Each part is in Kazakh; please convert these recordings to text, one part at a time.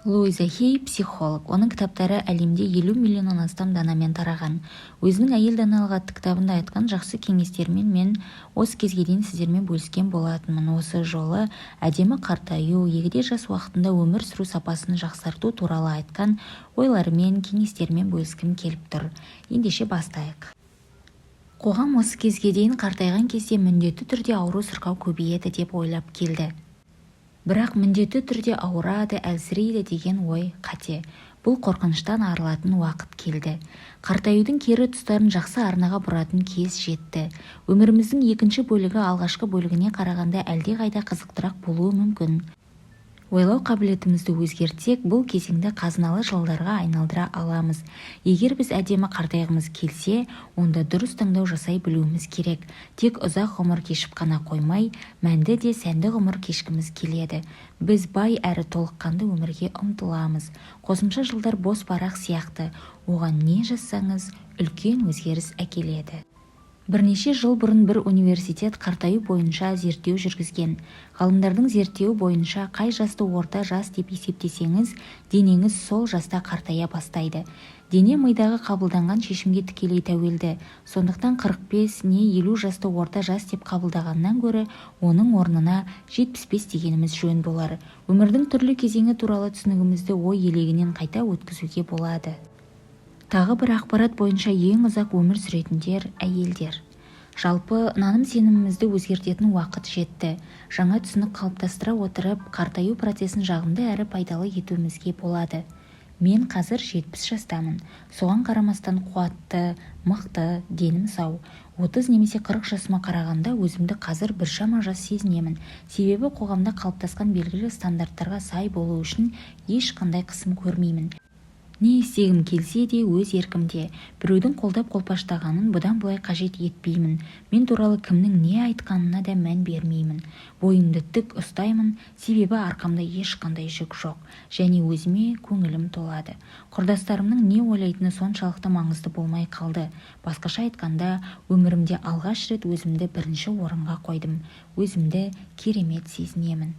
Луиза Хей – психолог. Оның кітаптары әлемде 50 миллионнан астам данамен тараған. Өзінің «Әйел даналығы» атты кітабында айтқан жақсы кеңестерімен мен осы кезге дейін сіздермен бөліскен болатынмын. Осы жолы әдемі қартаю, егде жас уақытында өмір сүру сапасын жақсарту туралы айтқан ойларымен, кеңестерімен бөліскім келіп тұр. Ендеше, бастайық. Қоғам осы кезге дейін қартайған кезде міндетті түрде ауру-сырқау көбейеді деп ойлап келді. Бірақ міндетті түрде ауырады, әлсірейді деген ой қате. Бұл қорқыныштан арылатын уақыт келді. Қартаюдың кері тұстарын жақсы арнаға бұратын кез жетті. Өміріміздің екінші бөлігі алғашқы бөлігіне қарағанда әлдеқайда қызықтырақ болуы мүмкін. Ойлау қабілетімізді өзгертсек, бұл кезеңді қазыналы жылдарға айналдыра аламыз. Егер біз әдемі қартайғымыз келсе, онда дұрыс таңдау жасай білуіміз керек. Тек ұзақ ғұмыр кешіп қана қоймай, мәнді де сәнді ғұмыр кешкіміз келеді. Біз бай әрі толыққанды өмірге ұмтыламыз. Қосымша жылдар бос парақ сияқты, оған не жазсаңыз, үлкен өзгеріс әкеледі. Бірнеше жыл бұрын бір университет қартаю бойынша зерттеу жүргізген. Ғалымдардың зерттеуі бойынша, қай жасты орта жас деп есептесеңіз, денеңіз сол жаста қартая бастайды. Дене мидағы қабылданған шешімге тікелей тәуелді. Сондықтан 45 не 50 жасты орта жас деп қабылдағаннан гөрі, оның орнына 75 дегеніміз жөн болар. Өмірдің түрлі кезеңі туралы түсінігімізді ой елегінен қайта өткізуге болады. Тағы бір ақпарат бойынша, ең ұзақ өмір сүретіндер – әйелдер. Жалпы, наным-сенімімізді өзгертетін уақыт жетті. Жаңа түсінік қалыптастыра отырып, қартаю процесін жағымды әрі пайдалы етуімізге болады. Мен қазір 70 жастамын. Соған қарамастан қуатты, мықты, денім сау. 30 немесе 40 жасыма қарағанда өзімді қазір біршама жас сезінемін. Себебі қоғамда қалыптасқан белгілі стандарттарға сай болу үшін ешқандай қысым көрмеймін. Не істегім келсе де, өз еркімде. Біреудің қолдап-қолпаштағанын бұдан былай қажет етпеймін. Мен туралы кімнің не айтқанына да мән бермеймін. Бойымды тік ұстаймын, себебі арқамда ешқандай жүк жоқ және өзіме көңілім толады. Құрдастарымның не ойлайтыны соншалықты маңызды болмай қалды. Басқаша айтқанда, өмірімде алғаш рет өзімді бірінші орынға қойдым. Өзімді керемет сезінемін.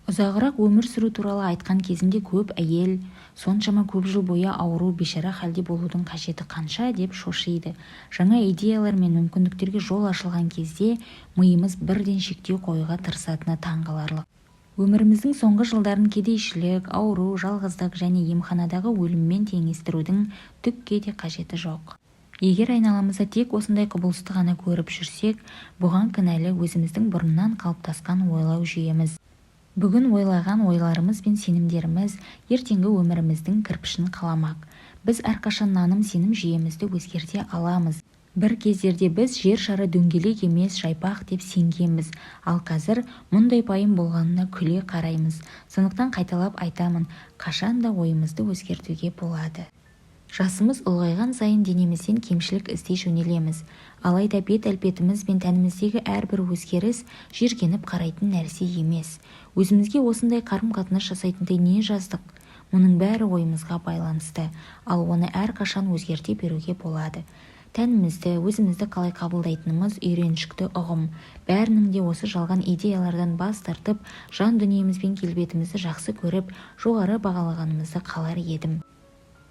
Ұзағырақ өмір сүру туралы айтқан кезімде көп әйел: «Соншама көп жыл бойы ауру, бейшара халде болудың қажеті қанша?» – деп шошиды. Жаңа идеялар мен мүмкіндіктерге жол ашылған кезде миымыз бірден шектеу қоюға тырысатыны таңғаларлық. Өміріміздің соңғы жылдарын кедейшілік, ауру, жалғыздық және емханадағы өліммен теңестірудің түкке де қажеті жоқ. Егер айналамызда тек осындай құбылысты ғана көріп жүрсек, бұған кінәлі өзіміздің бұрыннан қалыптасқан ойлау жүйеміз. Бүгін ойлаған ойларымыз бен сенімдеріміз ертеңгі өміріміздің кірпішін қаламақ. Біз әрқашан наным-сенім жүйемізді өзгерте аламыз. Бір кездерде біз жер шары дөңгелек емес, жайпақ деп сенгенбіз. Ал қазір мұндай пайым болғанына күле қараймыз. Сондықтан қайталап айтамын, қашан да ойымызды өзгертуге болады. Жасымыз ұлғайған сайын денемізден кемшілік іздей жөнелеміз. Алайда бет әлпетіміз бен тәніміздегі әрбір өзгеріс жиіркеніп қарайтын нәрсе емес. Өзімізге осындай қарым-қатынас жасайтындай не жаздық? Мұның бәрі ойымызға байланысты, ал оны әрқашан өзгерте беруге болады. Тәнімізді, өзімізді қалай қабылдайтынымыз үйреншікті ұғым. Бәрінің де осы жалған идеялардан бас тартып, жан дүниеміз бен келбетімізді жақсы көріп, жоғары бағалағанымызды қалар едім.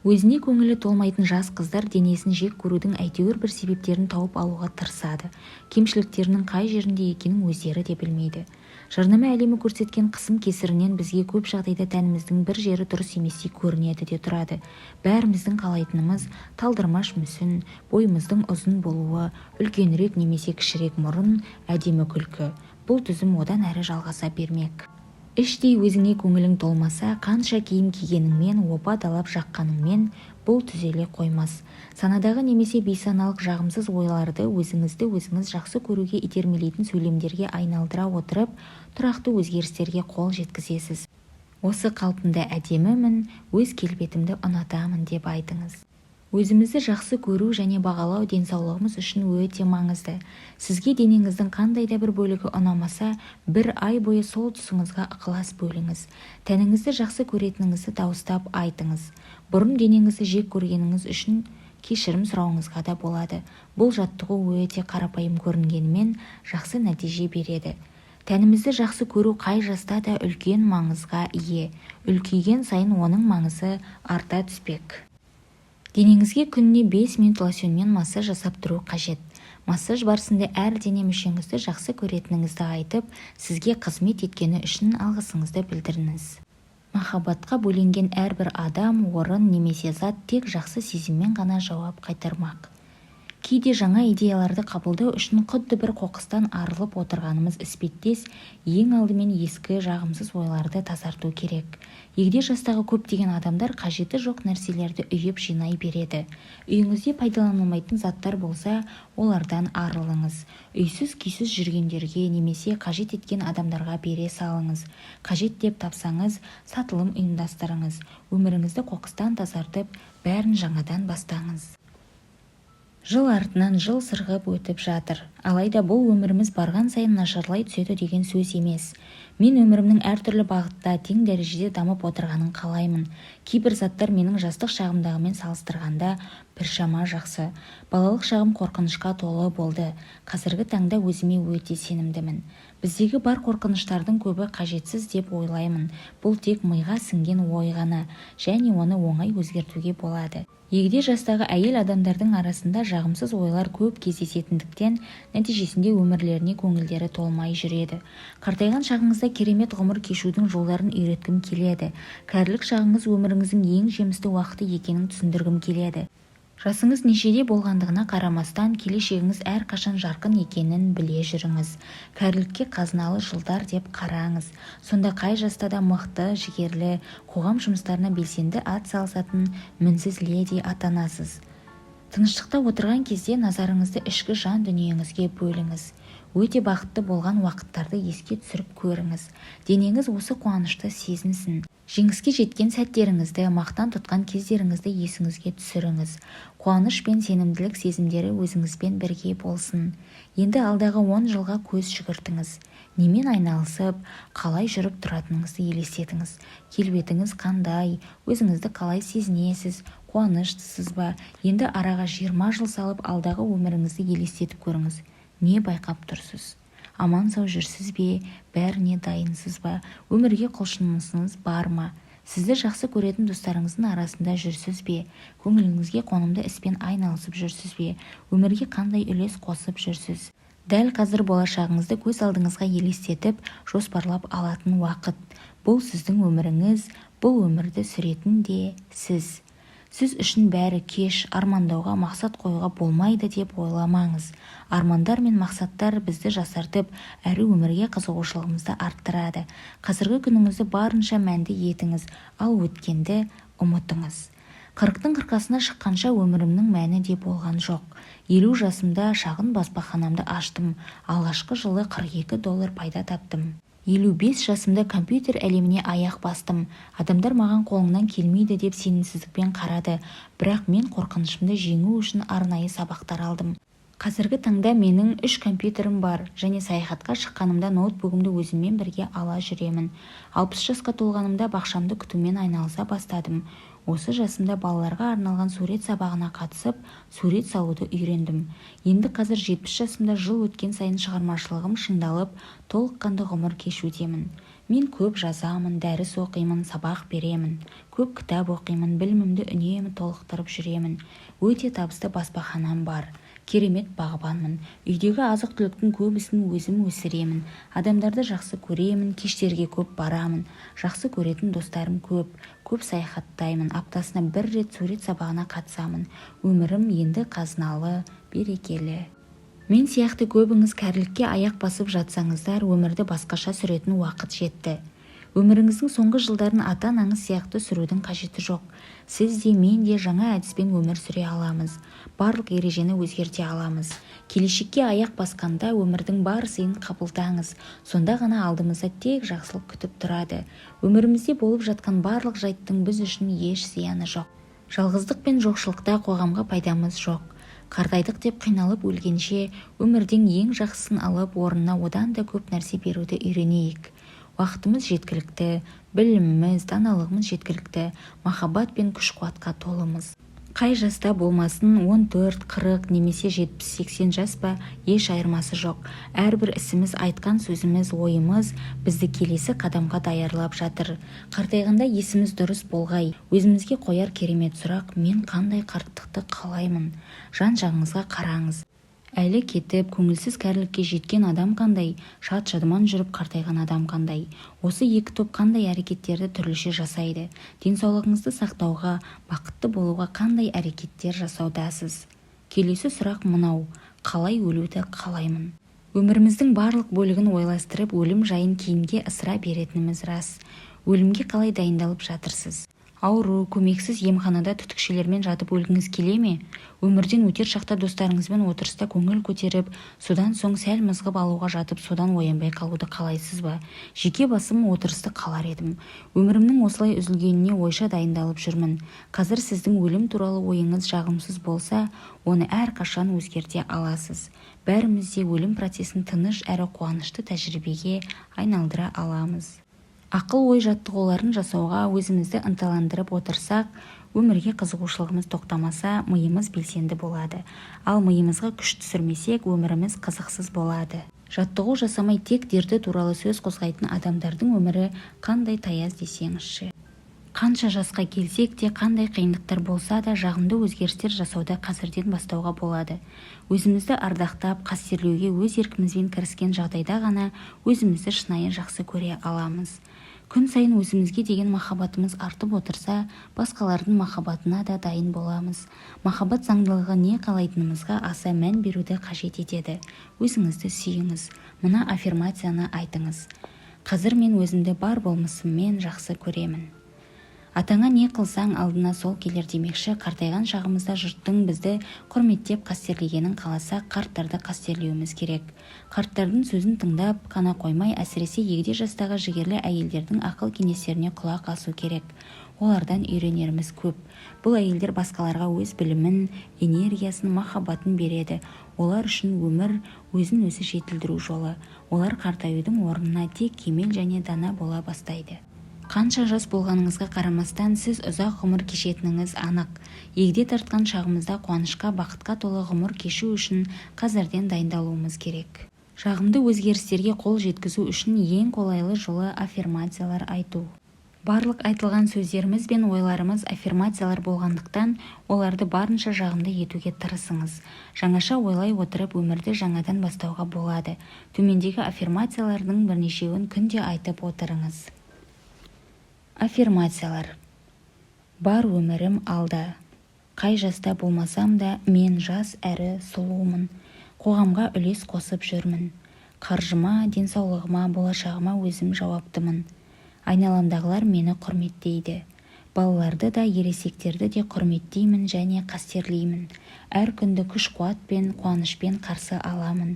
Өзіне көңілі толмайтын жас қыздар денесін жек көрудің әйтеуір бір себептерін тауып алуға тырысады. Кемшіліктерінің қай жерінде екенін өздері де білмейді. Жарнама әлемі көрсеткен қысым кесірінен бізге көп жағдайда тәніміздің бір жері дұрыс еместей көрінеді де тұрады. Бәріміздің қалайтынымыз – талдырмаш мүсін, бойымыздың ұзын болуы, үлкенірек немесе кішірек мұрын, әдемі күлкі. Бұл тізім одан әрі жалғаса бермек. Іштей өзіңе көңілің толмаса, қанша киім кигеніңмен, опа-далап жаққаныңмен бұл түзеле қоймас. Санадағы немесе бейсаналық жағымсыз ойларды өзіңізді өзіңіз жақсы көруге итермелейтін сөйлемдерге айналдыра отырып, тұрақты өзгерістерге қол жеткізесіз. «Осы қалпымда әдемімін, өз келбетімді ұнатамын», – деп айтыңыз. Өзімізді жақсы көру және бағалау денсаулығымыз үшін өте маңызды. Сізге денеңіздің қандай да бір бөлігі ұнамаса, бір ай бойы сол тұсыңызға ықылас бөліңіз. Тәніңізді жақсы көретініңізді дауыстап айтыңыз. Бұрын денеңізді жек көргеніңіз үшін кешірім сұрауыңызға да болады. Бұл жаттығу өте қарапайым көрінгенімен, жақсы нәтиже береді. Тәнімізді жақсы көру қай жаста да үлкен маңызға ие. Үлкейген сайын оның маңызы арта түспек. Денеңізге күніне 5 минут лосьонмен массаж жасап тұру қажет. Массаж барысында әр дене мүшеңізді жақсы көретініңізді айтып, сізге қызмет еткені үшін алғысыңызды білдіріңіз. Махаббатқа бөленген әрбір адам, орын немесе зат тек жақсы сезіммен ғана жауап қайтармақ. Кейде жаңа идеяларды қабылдау үшін құдды бір қоқыстан арылып отырғанымыз іспеттес, ең алдымен ескі, жағымсыз ойларды тазарту керек. Егде жастағы көптеген адамдар қажеті жоқ нәрселерді үйіп жинай береді. Үйіңізде пайдаланылмайтын заттар болса, олардан арылыңыз. Үйсіз-күйсіз жүргендерге немесе қажет еткен адамдарға бере салыңыз. Қажет деп тапсаңыз, сатылым ұйымдастырыңыз. Өміріңізді қоқыстан тазартып, бәрін жаңадан бастаңыз. Жыл артынан жыл сырғып өтіп жатыр. Алайда бұл өміріміз барған сайын нашарлай түседі деген сөз емес. Мен өмірімнің әртүрлі бағытта тең дәрежеде дамып отырғанын қалаймын. Кейбір заттар менің жастық шағымдағымен салыстырғанда біршама жақсы. Балалық шағым қорқынышқа толы болды. Қазіргі таңда өзіме өте сенімдімін. Біздегі бар қорқыныштардың көбі қажетсіз деп ойлаймын. Бұл тек миға сіңген ой ғана, және оны оңай өзгертуге болады. Егде жастағы әйел адамдардың арасында жағымсыз ойлар көп кездесетіндіктен, нәтижесінде өмірлеріне көңілдері толмай жүреді. Қартайған шағыңызда керемет ғұмыр кешудің жолдарын үйреткім келеді. Кәрілік шағыңыз өміріңіздің ең жемісті уақыты екенін түсіндіргім келеді. Жасыңыз нешеде болғандығына қарамастан, келешегіңіз әрқашан жарқын екенін біле жүріңіз. Кәрілікке қазыналы жылдар деп қараңыз. Сонда қай жаста да мықты, жігерлі, қоғам жұмыстарына белсенді ат салысатын мінсіз леди атанасыз. Тыныштықта отырған кезде назарыңызды ішкі жан дүниеңізге бөліңіз. Өте бақытты болған уақыттарды еске түсіріп көріңіз. Денеңіз осы қуанышты сезінсін. Жеңіске жеткен сәттеріңізді, мақтан тұтқан кездеріңізді есіңізге түсіріңіз. Қуаныш пен сенімділік сезімдері өзіңізбен бірге болсын. Енді алдағы 10 жылға көз жүгіртіңіз. Немен айналысып, қалай жүріп тұратыныңызды елестетіңіз. Келбетіңіз қандай, өзіңізді қалай сезінесіз, қуаныштысыз ба? Енді араға 20 жыл салып, алдағы өміріңізді елестетіп көріңіз. Не байқап тұрсыз? Аман-сау жүрсіз бе? Бәріне дайынсыз ба? Өмірге құлшынысыңыз бар ма? Сізді жақсы көретін достарыңыздың арасында жүрсіз бе? Көңіліңізге қонымды іспен айналысып жүрсіз бе? Өмірге қандай үлес қосып жүрсіз? Дәл қазір болашағыңызды көз алдыңызға елестетіп, жоспарлап алатын уақыт. Бұл сіздің өміріңіз, бұл өмірді сүретін де сіз. Сіз үшін бәрі кеш, армандауға, мақсат қоюға болмайды деп ойламаңыз. Армандар мен мақсаттар бізді жасартып, әрі өмірге қызығушылығымызды арттырады. Қазіргі күніңізді барынша мәнді етіңіз, ал өткенді ұмытыңыз. 40-тың қырқасына шыққанша өмірімнің мәні де болған жоқ. 50 жасымда шағын баспаханамды аштым. Алғашқы жылы $42 пайда таптым. 55 жасымда компьютер әлеміне аяқ бастым. Адамдар маған қолыңнан келмейді деп сенімсіздікпен қарады. Бірақ мен қорқынышымды жеңу үшін арнайы сабақтар алдым. Қазіргі таңда менің 3 компьютерім бар және саяхатқа шыққанымда ноутбугімді өзіммен бірге ала жүремін. 60 жасқа толғанымда бақшамды күтумен айналыса бастадым. Осы жасымда балаларға арналған сурет сабағына қатысып, сурет салуды үйрендім. Енді қазір 70 жасымда жыл өткен сайын шығармашылығым шыңдалып, толыққанды ғұмыр кешудемін. Мен көп жазамын, дәріс оқимын, сабақ беремін. Көп кітап оқимын, білімімді үнемі толықтырып жүремін. Өте табысты баспаханам бар. Керемет бағбанмын. Үйдегі азық-түліктің көбісін өзім өсіремін. Адамдарды жақсы көремін, кештерге көп барамын. Жақсы көретін достарым көп. Көп саяхаттаймын. Аптасына бір рет сурет сабағына қатысамын. Өмірім енді қазыналы, берекелі. Мен сияқты көбіңіз кәрілікке аяқ басып жатсаңыздар, өмірді басқаша сүретін уақыт жетті. Өміріңіздің соңғы жылдарын ата-анаңыз сияқты сүрудің қажеті жоқ. Сіз де, мен де жаңа әдіспен өмір сүре аламыз. Барлық ережені өзгерте аламыз. Келешекке аяқ басқанда өмірдің бар сыйын қабылдаңыз. Сонда ғана алдымызда тек жақсылық күтіп тұрады. Өмірімізде болып жатқан барлық жайттың біз үшін еш зияны жоқ. Жалғыздық пен жоқшылықта қоғамға пайдамыз жоқ. Қартайдық деп қиналып өлгенше, өмірден ең жақсысын алып, орнына одан да көп нәрсе беруді үйренейік. Уақытымыз жеткілікті, біліміміз, даналығымыз жеткілікті, махаббат пен күш-қуатқа толымыз. Қай жаста болмасын, 14, 40 немесе 70-80 жас па, еш айырмасы жоқ. Әрбір ісіміз, айтқан сөзіміз, ойымыз бізді келесі қадамға даярлап жатыр. Қартайғанда есіміз дұрыс болғай. Өзімізге қояр керемет сұрақ: мен қандай қарттықты қалаймын? Жан-жағыңызға қараңыз. Әлі кетіп, көңілсіз кәрілікке жеткен адам қандай, шат-шадыман жүріп қартайған адам қандай? Осы екі топ қандай әрекеттерді түрліше жасайды? Денсаулығыңызды сақтауға, бақытты болуға қандай әрекеттер жасаудасыз? Келесі сұрақ мынау: қалай өлуді қалаймын? Өміріміздің барлық бөлігін ойластырып, өлім жайын кейінге ысыра беретініміз рас. Өлімге қалай дайындалып жатырсыз? Ауру, көмексіз емханада түтікшелермен жатып өлгіңіз келе ме? Өмірден өтер шақта достарыңызбен отырыста көңіл көтеріп, содан соң сәл мызғып алуға жатып, содан оянбай қалуды қалайсыз ба? Жеке басым отырысты қалар едім. Өмірімнің осылай үзілгеніне ойша дайындалып жүрмін. Қазір сіздің өлім туралы ойыңыз жағымсыз болса, оны әрқашан өзгерте аласыз. Бәріміз де өлім процесін тыныш әрі қуанышты тәжірибеге айналдыра аламыз. Ақыл-ой жаттығуларын жасауға өзімізді ынталандырып отырсақ, өмірге қызығушылығымыз тоқтамаса, миымыз белсенді болады. Ал миымызға күш түсірмесек, өміріміз қызықсыз болады. Жаттығу жасамай тек дерті туралы сөз қозғайтын адамдардың өмірі қандай таяз десеңізші. Қанша жасқа келсек те, қандай қиындықтар болса да, жағымды өзгерістер жасауды қазірден бастауға болады. Өзімізді ардақтап, қастерлеуге өз еркімізбен кіріскен жағдайда ғана өзімізді шынайы жақсы көре аламыз. Күн сайын өзімізге деген махаббатымыз артып отырса, басқалардың махаббатына да дайын боламыз. Махаббат заңдылығы не қалайтынымызға аса мән беруді қажет етеді. Өзіңізді сүйіңіз. Мына аффирмацияны айтыңыз: қазір мен өзімді бар болмысыммен жақсы көремін. Атаңа не қылсаң, алдына сол келер демекші, қартайған шағымызда жұрттың бізді құрметтеп қастерлегенін қаласақ, қарттарды қастерлеуіміз керек. Қарттардың сөзін тыңдап қана қоймай, әсіресе егде жастағы жігерлі әйелдердің ақыл кеңестеріне құлақ асу керек. Олардан үйренеріміз көп. Бұл әйелдер басқаларға өз білімін, энергиясын, махаббатын береді. Олар үшін өмір өзін-өзі жетілдіру жолы. Олар қартаюдың орнына тек кемел және дана бола бастайды. Қанша жас болғаныңызға қарамастан, сіз ұзақ ғұмыр кешетініңіз анық. Егде тартқан шағымызда қуанышқа, бақытқа толы ғұмыр кешу үшін қазірден дайындалуымыз керек. Жағымды өзгерістерге қол жеткізу үшін ең қолайлы жолы аффирмациялар айту. Барлық айтылған сөздеріміз бен ойларымыз аффирмациялар болғандықтан, оларды барынша жағымды етуге тырысыңыз. Жаңаша ойлай отырып, өмірді жаңадан бастауға болады. Төмендегі аффирмациялардың бірнешеуін күнде айтып отырыңыз. Аффирмациялар. Бар өмірім алда. Қай жаста болмасам да, мен жас әрі сұлумын. Қоғамға үлес қосып жүрмін. Қаржыма, денсаулығыма, болашағыма өзім жауаптымын. Айналамдағылар мені құрметтейді. Балаларды да, ересектерді де құрметтеймін және қастерлеймін. Әр күнді күш-қуатпен, қуанышпен қарсы аламын.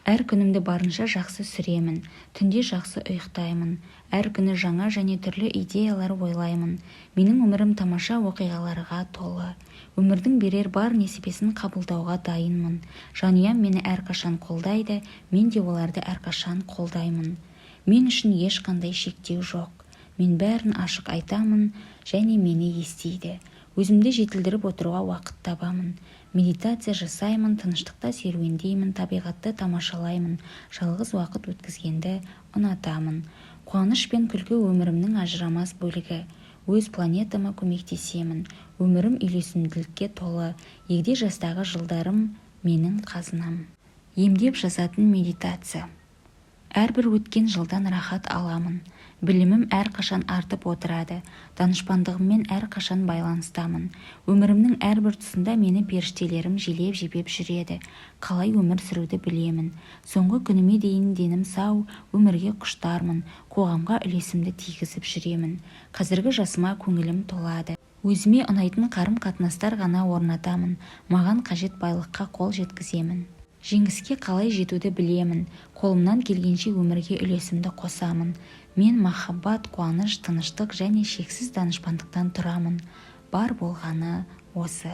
Әр күнімді барынша жақсы сүремін. Түнде жақсы ұйықтаймын. Әр күні жаңа және түрлі идеялар ойлаймын. Менің өмірім тамаша оқиғаларға толы. Өмірдің берер бар несібесін қабылдауға дайынмын. Жанұям мені әрқашан қолдайды, мен де оларды әрқашан қолдаймын. Мен үшін ешқандай шектеу жоқ. Мен бәрін ашық айтамын және мені естиді. Өзімді жетілдіріп отыруға уақыт табамын. Медитация жасаймын, тыныштықта серуендеймін, табиғатты тамашалаймын, жалғыз уақыт өткізгенді ұнатамын. Қуаныш пен күлкі өмірімнің ажырамас бөлігі. Өз планетама көмектесемін. Өмірім үйлесімділікке толы. Егде жастағы жылдарым менің қазынам. Емдеп жазатын медитация. Әрбір өткен жылдан рахат аламын. Білімім әрқашан артып отырады. Данышпандығыммен әрқашан байланыстамын. Өмірімнің әрбір тұсында мені періштелерім желеп-жебеп жүреді. Қалай өмір сүруді білемін. Соңғы күніме дейін денім сау, өмірге құштармын, қоғамға үлесімді тигізіп жүремін. Қазіргі жасыма көңілім толады. Өзіме ұнайтын қарым-қатынастар ғана орнатамын. Маған қажет байлыққа қол жеткіземін. Жеңіске қалай жетуді білемін. Қолымнан келгенше өмірге үлесімді қосамын. Мен махаббат, қуаныш, тыныштық және шексіз данышпандықтан тұрамын. Бар болғаны осы.